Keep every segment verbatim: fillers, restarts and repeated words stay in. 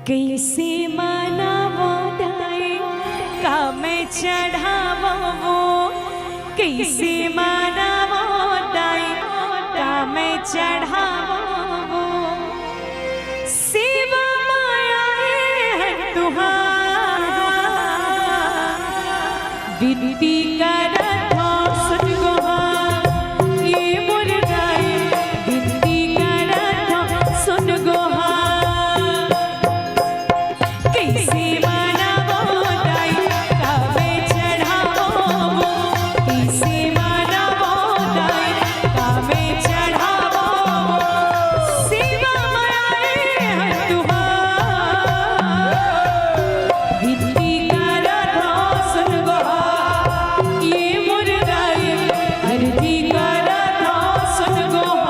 कइसे मनावो दाई, का मैं चढ़ावो वो? कइसे मनावो दाई, का मैं चढ़ावो वो? सेवा माया है तुहार, बिनती करत हौं सुन गोहार, ये मोर दाई, बिनती करत हौं सुन गोहार। कइसे मनावो दाई, का मैं चढ़ावो वो? कइसे मनावो दाई, का मैं चढ़ावो वो? सेवा माया है तुहार, बिनती करत हौं सुन गोहार, ये मोर दाई, अरजी करत हौं सुन गोहार।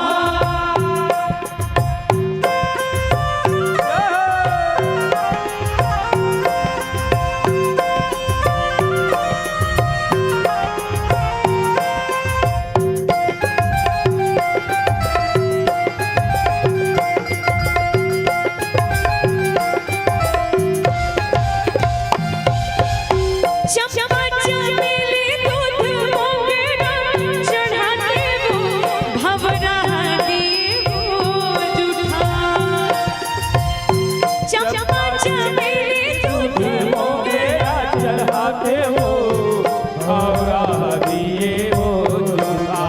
चंपा चमेली दूध मोगरा चढ़ाते हो, भंवरा देव जूठा। चंपा चमेली दूध मोगरा चढ़ाते हो, भंवरा देव जूठा।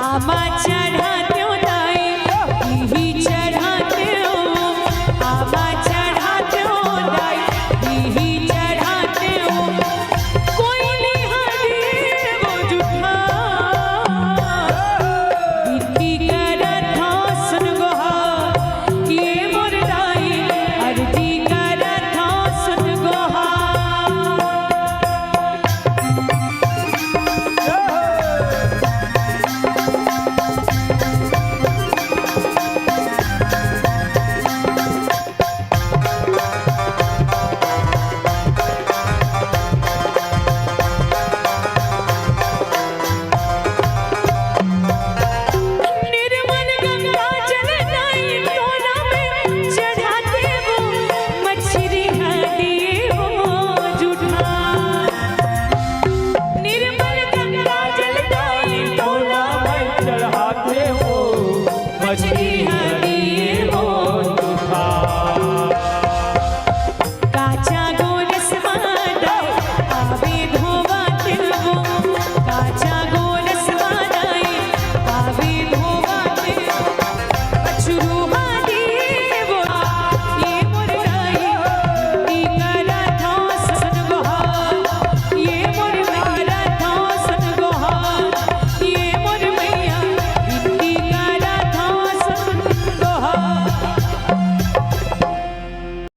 आमा चढ़ाते हो दाई, घी चढ़ाते हो, आमा चढ़ाते हो दाई, घी चढ़ाते हो। कोई निहारी वो जूठा, बिनती करत हौं सुन गोहार, ये मोर दाई, अरजी करत हौं सुन गोहार। निर्मल गंगा जल नाई टोला में चढ़ाते हो, मछरी हदी हो जूठा। निर्मल गंगा जल नाई टोला में चढ़ाते हो, मछरी हदी